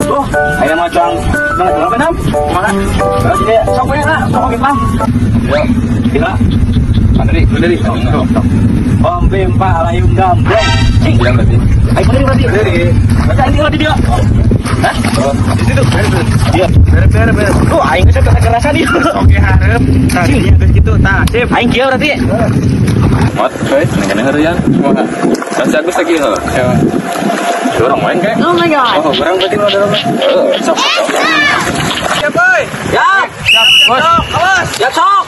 Oh, ayo mau cuang. Nah, berapa enam? Mana? Oh, jadi sok we lah, sok oge mah. Yo, gila. Mandiri, mandiri. Om Bimpa layung gambreng. Cing. Bilang berarti. Ayo mandiri berarti. Mandiri. Berarti aing di dia. Hah? Di situ. Iya. Bere bere. Oh, aing geus kekerasan ieu. Oke, hareup. Tadi geus kitu. Tah, sip. Aing kieu berarti. Mot, coy, nengene heureyan. Kumaha? Kasih Agus lagi heuh. Ya. Orang main kayak. Oh my god. Oh, barang berarti nu ada apa? Heeh, sok. Siap, boy. Siap. Siap, bos. Awas. Siap, sok.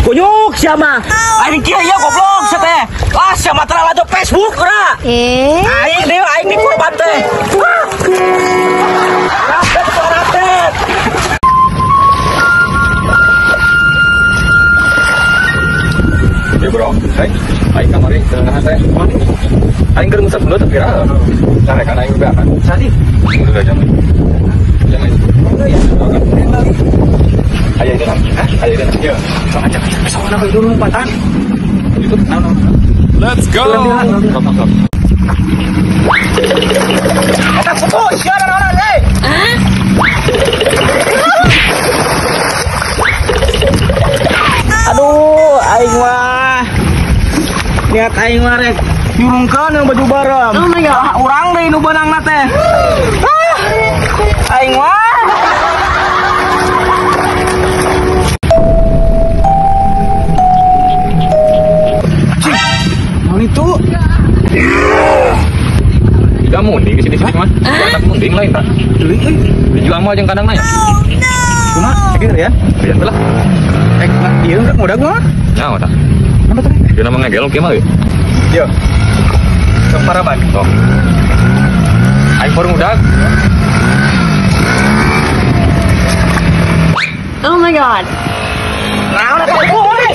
Kunyuk siapa? Aing kieu ieu goblok sia teh. Wah, sia mah terlalu Facebook ora. Eh. Aing deui aing di korban teh. Rapet rapet. Ya bro, hai, aing kamari teu teh. Aing keur ngusap belut tapi ra. Carekan aing beakan. Sadi. Udah jam. Jam itu. Aya itu kan? Hah? Aya itu. Iya. Sok ajak sok na dulu lompatan. Itu naon? Let's go. Sok sok sok. Eta kutu sia naon euy. Hah? Aduh, aing mah. Niat aing mah rek nyurungkeun yang baju barem. Oh my god. Urang deui nu beunangna teh. Ah, aing mah. Cih, naon itu? Tidak munding ke sini-sini mah. Batak munding lain tak. Deui euy. Dijual mah jeung kandangna ya. Kumaha? Cek ya. Lihat lah. Eh, ieu enggak mudah mah. Nyawa tak. Kenapa tuh? Dia nama ngegel kieu mah euy. Yo. Sok paraban. Sok. Aing baru ngudag. Oh my god. Naon atuh? Woi.